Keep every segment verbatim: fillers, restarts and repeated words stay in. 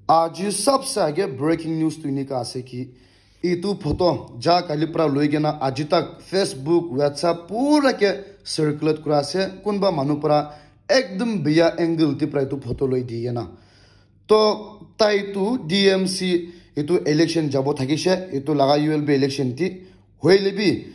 Aji sabse age breaking news tu enika ase ki, etu photo ja kali pra loi kena aji tak Facebook, WhatsApp pura ke circulate kura ase. Kunba manu pra ekdum biya angle ti pra etu photo loi di kena. To tai tu D M C etu election jabo thakishe, etu laga U L B election ti. Hoile bi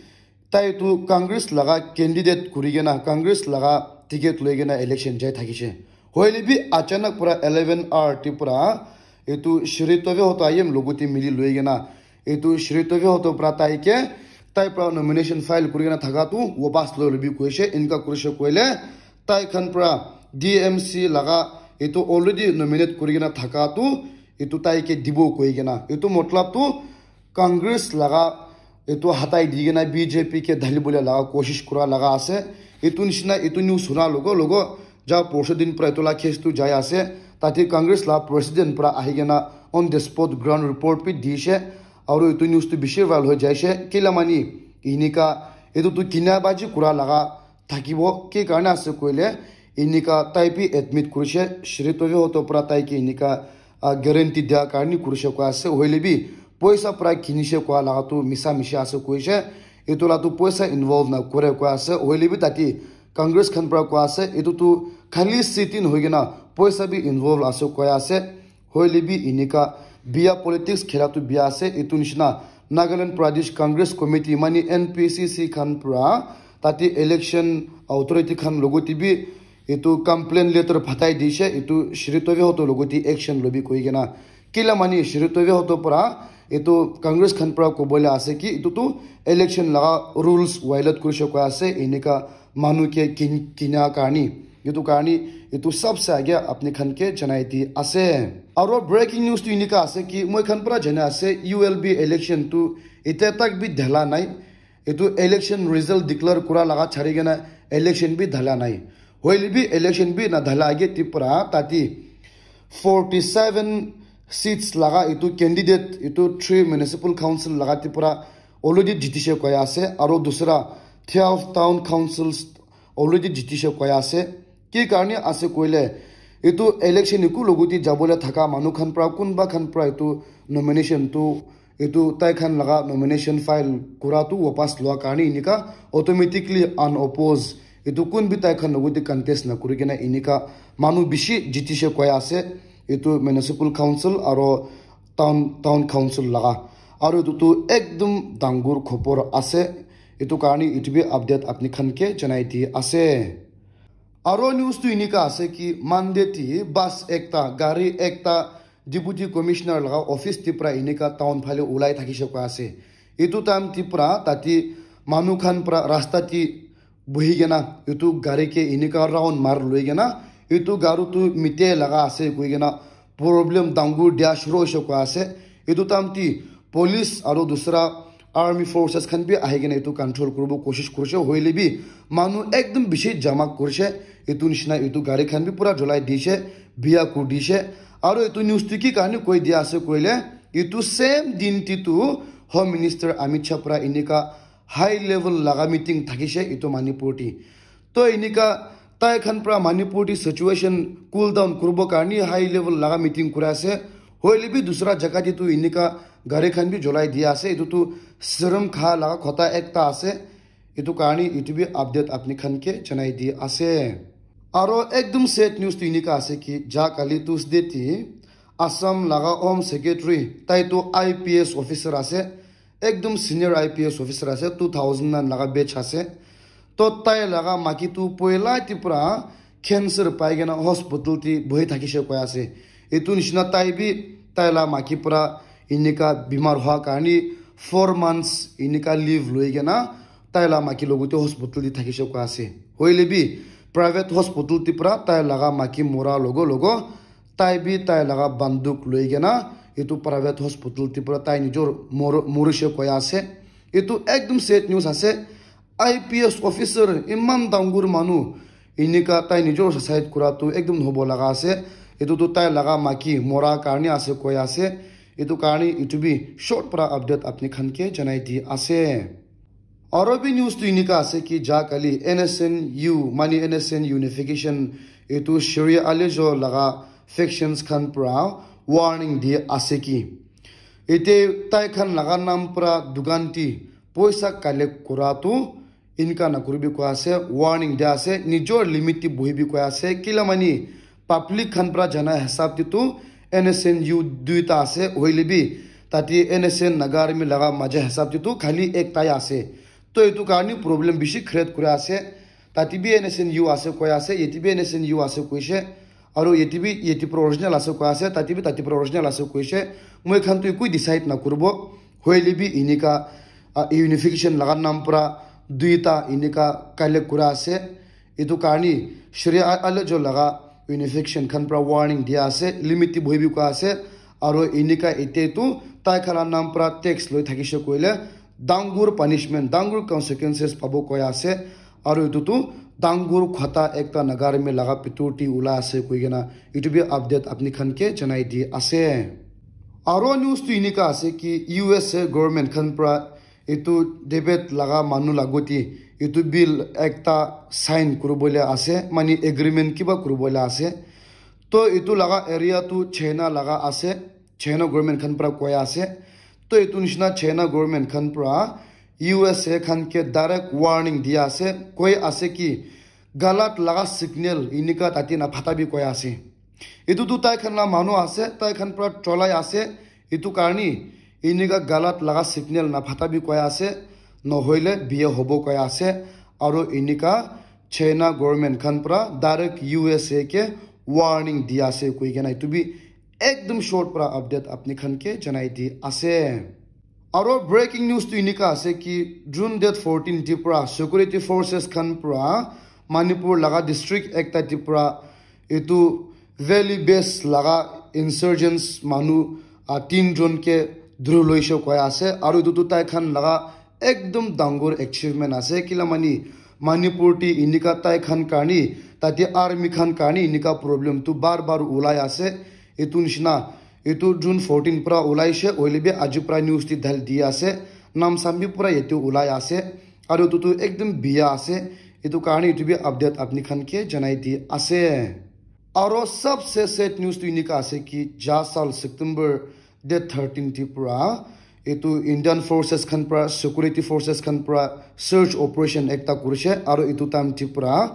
tai tu Congress laga candidate kuri kena, Congress laga ticket loi kena election jai thakishe. Hoile bi achanak pura eleven hour ti pura etu Shri Tove Hoto ayem loguti mili loi kena, etu Shri Tove Hoto pura tai ke, tai pura nomination file kuri kena thaka tu wapas loi lobi koishe, inka kurishe koile tai khan pura D M C laga etu already nominate kuri kena thaka tu etu tai ke dibo koi kena. Etu matlab tu Congress laga etu hatai di kena B J P ke dhali bole laga koshish kura laga ase. Etu nishina etu news suna logo logo ja porsu din pra etu la case tu jai ase. Tate Congress la president pra ahi kena on the spot ground report bi dishe. Aru etu news tu bishi viral hoi jaishe. Kila mani enika etu tu kina baji kura laga thakibo. Ki karne ase koile enika tai bi admit kurishe, Shri Tove Hoto pra tai ke enika, ah, guarantee dia karne kurishe koi ase. Hoile bi poisa pra kinishe koi laga tu misa misha ase koishe. Etu la tu poisa involve na kore koi ase. Hoile bi tate Congress khan pra koi ase, etu tu khali sit-in hoi kena poisa bi involve ase koi ase. Hoile bi enika biya politics khela tu biya ase. Etu nishina Nagaland Pradesh Congress Committee mani N P C C khan pra tate election authority khan logote bi etu complaint letter phatai dishe, etu Shri Tove Hoto logote action lobi koi kena. Kila mani Shri Tove Hoto pra etu Congress khan pra kobole ase ki etu tu election laga rules violate kurishe koi ase, enika manu ke kin-, kina karni. Etu karni etu sabse age apni khan ke janai di ase. Aro breaking news tu enika ase ki moi khan pra jana ase U L B election tu ite tak bi dhala nai. Etu election result declare kura laga chari kena election bi dhala nai. Hoile bi election bi na dhala age ti pra tate forty seven seats laga etu candidate etu three municipal council laga ti pra already jitishe koi ase. Aro dusra twelve town councils already jitishe koi ase. Ki karne ase koile etu election eku logote jabole thaka manu khan pra kunba khan pra etu nomination tu etu tai khan laga nomination file kura tu wapas lua karne enika automatically unopposed etu kun bi tai khan logote contest na kuri kena enika manu bishi jitishe koi ase etu municipal council aro town, town council laga. Aro etu tu ekdum dangur khobor ase. Etu karne etu bi update apni khan ke janai di ase. Aro news tu enika ase ki Monday ti bus ekta, gari ekta Deputy Commissioner laga office ti pra enika town phale ulai thakishe koi ase. Etu time ti pra tate manu khan pra rasta ti buhi kena etu gari ke enika round mar loi kena etu gari tu mite laga ase koi kena problem dangur dia shuru hoise koi ase. Etu time ti police aro dusra army forces khan bi ahi kena etu control kuribo koshish kurishe, hoile bi manu ekdum bishi jama kurishe. Etu nishina etu gari khan bi pura jolai dishe, biya kuri dishe. Aro etu news tu ki karne koi dia ase koile, etu same din ti tu Home Minister Amit Shah pra enika high level laga meeting thakishe etu Manipur ti. To enika tai khan pra Manipur ti situation cool down kuribo karne high level laga meeting kura ase. Hoile bi dusra jaga ti tu enika gari khan bi jolai dia ase. Etu tu sirim kha laga khota ekta ase. Etu karne etu bi update apni khan ke janai di ase. Aro ekdum sad news tu enika ase ki ja kali Tuesday ti Assam laga Home Secretary tai tu I P S officer ase. Ekdum senior I P S officer ase, two thousand nine laga batch ase. To tai laga maki tu poila ti pra cancer pai kena hospital ti bohi thakishe koi ase. Etu nishina tai bi tai la maki pra enika bimar hoa karne four months enika leave loi kena tai la maki logote hospital ti thakishe koi ase. Hoile bi private hospital ti pra tai laga maki mora logo logo tai bi tai laga banduk loi kena etu private hospital ti pra tai nijor mor-, morishe koi ase. Etu ekdum sad news ase. I P S officer iman dangur manu enika tai nijor suicide kura tu ekdum hobo laga ase. Etu tu tai laga maki mora karne ase koi ase. Etu karne etu bi short pra update apni khan ke janai di ase. Aro bi news tu enika ase ki ja kali N S N U mani N S N unification etu Shri Alejo laga factions khan pra warning di ase ki ete tai khan laga nam pra dukan ti poisa collect kura tu enika nakuribi koi ase, warning dia ase, nijor limit te bohibi koi ase. Kila mani public khan pra jana hisab te tu N S N U duita ase, hoile bi tate N S N Naga Army laga maja hisab te tu khali ekta ase. To etu karni problem bishi create kuri ase. Tate bi N S N U ase koi ase, yate bi N S N U ase koise, aru yate bi yate pra original ase koi ase, tate bi tate pra original ase koise. Moi khan tu ekoi decide nakuribo, hoile bi enika ah, unification laga nam pra duita enika collect kura ase. Etu karni Shri A- Alejo laga unification khan pra warning dia ase, limit te bohibi koi ase, aru enika ete tu tai khan la nam pra tax loi thakise koile dangur punishment, dangur consequences pabo koi ase, aru etu tu dangur khata ekta Naga Army laga pitor te ulai ase koi kena etu bi update apni khan ke janai di ase. Aro news tu enika ase ki U S A government khan pra etu Tibet laga manu laga te etu bill ekta sign kuribole ase, mane agreement kiba kuribole ase. To etu laga area tu China laga ase, China government khan pra koi ase. To etu nishina China government khan pra U S A khan ke direct warning dia ase, koi ase ki galat laga signal enika tate na phata bi koi ase. Etu tu tai khan la manu ase, tai khan pra cholai ase. Etu karni enika galat laga signal na phata bi koi ase, nohoile biya hobo koi ase. Aro enika China government khan pra direct U S A ke warning di ase koi kena etu bi ekdum short pra update apni khan ke janai di ase. Aro breaking news tu enika ase ki June date fourteen te pra security forces khan pra Manipur laga district ekta te pra etu valley base laga insurgents manu ah, tin jon ke dhuri loise koi ase, aru etu tu tai khan laga ekdum dangor achievement ase. Kila mani Manipur te enika tai khan karni, tate army khan karni enika problem tu bar bar ulai ase. Etu nishina etu June fourteen pra ulaise, hoile bi aji pra news te dhal di ase, nam sam bi pura yate ulai ase, aru etu tu ekdum biya ase. Etu karni etu bi update apni khan ke janai di ase. Aro sabse sad news tu enika ase ki ja sal September date thirteen te pra etu Indian forces khan pra, security forces khan pra search operation ekta kurise, aro etu time te pra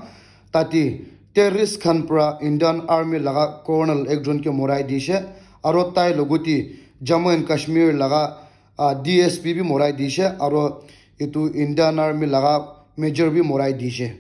tate terrorist khan pra Indian army laga colonel ekjon ke morai dise, aro tai logote Jammu and Kashmir laga ah, D S P bi morai dise, aro etu Indian army laga major bi morai dise.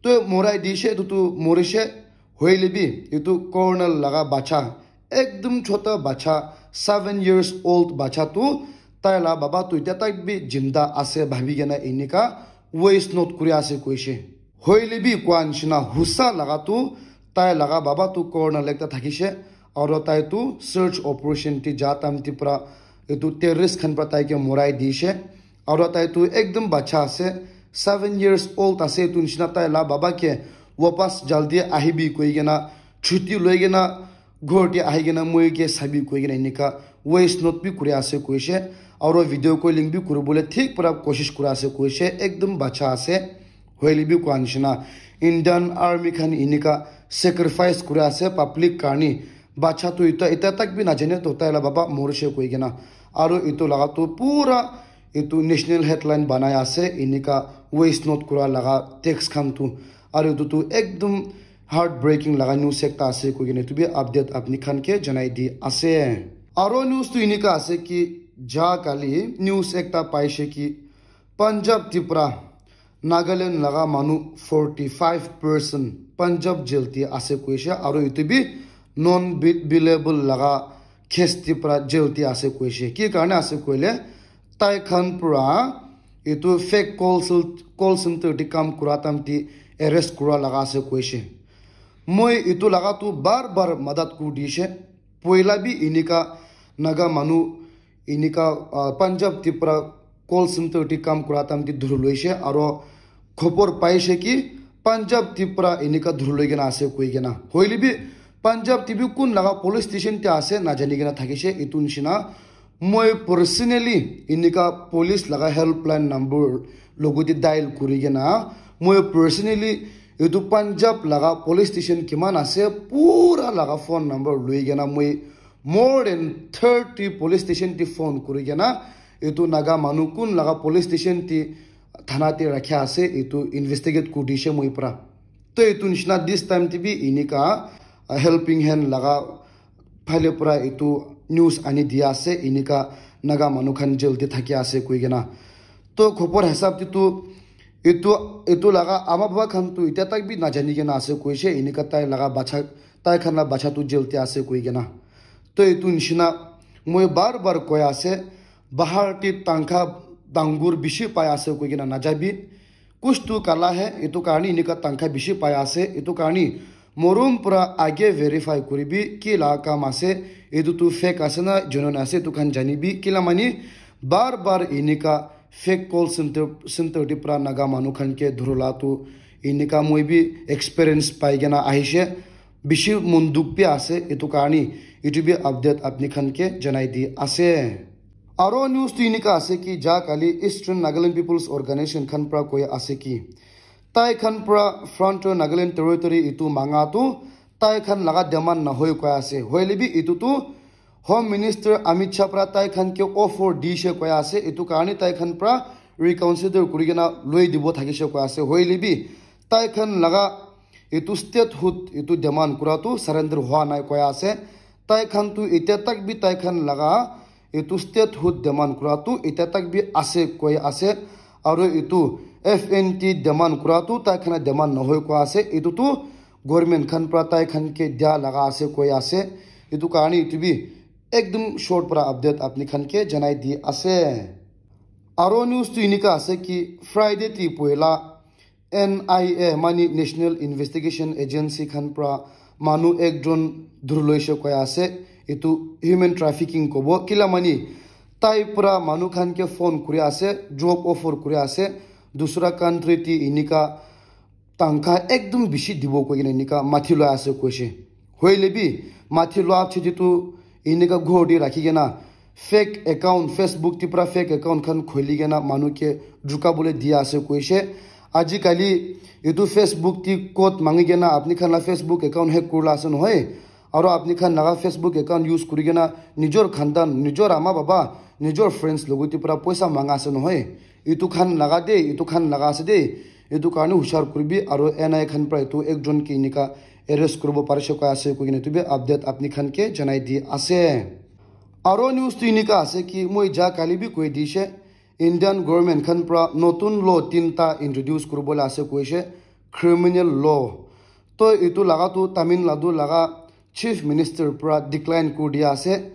To morai dise, etu tu morise, hoile bi etu colonel laga bacha, ekdum chota bacha, seven years old bacha tu tai la baba tu etia tak bi jinda ase bhabi kena enika voice note kuri ase koise. Hoile bi koa nishina husa laga tu tai laga baba tu colonel ekta thakise, aro tai tu search operation te ja time te pra etu terrorist khan pra tai ke morai dise, aro tai tu ekdum bacha ase, seven years old ase, etu nishina tai la baba ke wapas jaldi ahibi koi kena chuti loi kena ghor te ahi kena moi ke sabi koi kena enika voice note bi kuri ase koise, aro video calling bi kuribole thik pura koshish kuri ase koise, ekdum bacha ase. Hoile bi koa nishina Indian army khan enika sacrifice kuri ase public karni, bacha tu ita ita tak bi najane to tai la baba morise koi kena, aro etu laga tu pura etu national headline banai ase enika voice note kura laga text khan tu, aro etu tu ekdum heartbreaking laga news ekta ase koi kena etu bi update apni khan ke janai di ase. Aro news tu enika ase ki ja kali news ekta paise ki Punjab te pra Nagaland laga manu forty five person Punjab jail te ase koise, aro etu bi non bailable laga case te pra jail te ase koise. Ki karne ase koile tai khan pra etu fake call cel- call center te kam kura time te arrest kura laga ase koise. Moi etu laga tu bar bar madat kuri dise. Poila bi enika Naga manu enika ah, Punjab te pra call center te kam kura time te dhuri loise, aro khobor paise ki Punjab te pra enika dhuri loi kena ase koi kena. Hoile bi Punjab te bi kun laga police station te ase najani kena thakise etu nishina. Moi personally enika police laga helpline number logote dial kuri kena moi personally etu Punjab laga police station kiman ase pura laga phone number loi kena moi more than thirty police station te phone kuri kena etu Naga manu kun laga police station te thana te rakhi ase etu investigate kuri dishe moi pra. To etu nishina this time te bi enika, uh, helping hand laga phale pra etu news ani dia ase enika Naga manu khan jail te thaki ase koi kena. To khobor hisab te tu etu, etu laga ama baba khan tu itya tak bi najani kena ase koishe enika tai laga bacha, tai khan la bacha tu jail te ase koi kena. To etu nishina moi bar bar koi ase, bahar te tangkha dangur bishi pai ase koi kena najabi. Kuch tu kala hai, etu karni enika tangkha bishi pai ase, etu karni morom pra age verify kuribi ki la kam ase, etu tu fake ase na genuine ase, etu khan janibi ki la mani bar bar enika fake call center, center te pra Naga manu khan ke dhurula tu enika moi bi experience pai kena ahishe, bishi mon dukh bi ase, etu karni etu bi update apni khan ke janai di ase. Aro news tu enika ase ki ja kali Eastern Nagaland People's Organization khan pra koi ase ki tai khan pra Frontier Nagaland Territory etu manga tu tai khan laga demand na hoi koi ase. Hoile bi etu tu Home Minister Amit Shah pra tai khan ke offer dishe koi ase. Etu karni tai khan pra reconsider kuri kena loi dibo thakishe koi ase. Hoile bi tai khan laga etu statehood etu demand kura tu surrender hua nai koi ase. Tai khan tu itya tak bi tai khan laga etu statehood demand kura tu itya tak bi ase koi ase. Aro etu F N T demand kura tu tai khan demand nohoi koi ase. Etu tu government khan pra tai khan ke dia laga ase koi ase. Etu karni etu bi ekdum short pra update apni khan ke janai di ase. Aro news tu enika ase ki Friday ti poila N I A mani National Investigation Agency khan pra manu ekjon dhuri loishe koi ase, etu human trafficking kobo kila mani tai pra manu khan ke phone kuri ase, job offer kuri ase, dusra country ti enika tangkha ekdum bishi dibo koi kena enika mathi loi ase koishe. Hoile bi mathi loa chiti tu enika ghor te rakhi kena fake account, Facebook te pra fake account khan khuli kena manu ke druka bole dia ase koishe. Aji kali etu Facebook te code mangi kena apni khan la Facebook account hack kurila ase nohoi. Aro apni khan laga Facebook account use kuri kena nijor khandan, nijor ama baba, nijor friends logote pra poisa manga ase nohoi. Etu khan laga de, etu khan laga ase de. Etu karni hushar kuribi aro N I A khan pra etu ekjon ke enika arrest kuribo parishe koi ase koi kena etu bi update apni khan ke janai di ase. Aro news tu enika ase ki moi ja kali bi koi dishe, Indian government khan pra notun law tinta introduce kuribole ase koishe, criminal law. To etu laga tu Tamil Nadu laga Chief Minister pra decline kuri dia ase.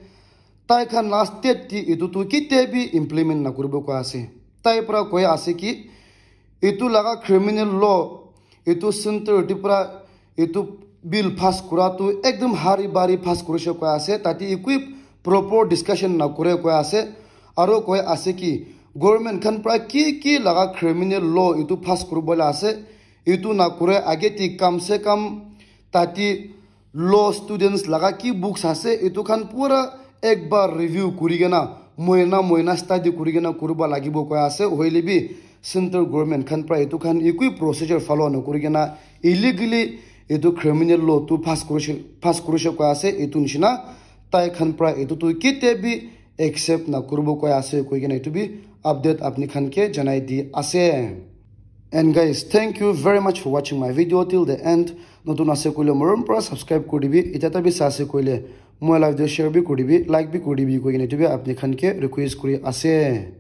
Tai khan la state ti etu tu kitia bi implement na kuribo koi ase. Tai pra koi ase ki etu laga criminal law etu center ti pra etu bill pass kura tu ekdum hari bari pass kurishe koi ase, tate ekui proper discussion na kure koi ase. Aro koi ase ki government khan pra ki ki laga criminal law etu pass kuribole ase, etu na kure age ti kam se kam tate law students laga ki books ase etu khan pura ek bar review kuri kena moina moina study kuri kena kuriba lagibo koi ase. Hoile bi central government khan pra etu khan ekui procedure follow na kuri kena illegally etu criminal law tu pass kurishe, pass kurishe koi ase. Etu nishina tai khan pra etu tu kitia bi accept na kuribo koi ase koi kena etu bi update apni khan ke janai di ase. And guys, thank you very much for watching my video till the end. Notun ase koile morom pra subscribe kuri dibi. Itya ta bi sa ase koile moi live de share bi kuri dibi, like bi kuri dibi koi kena etu bi apni khan ke request kuri ase.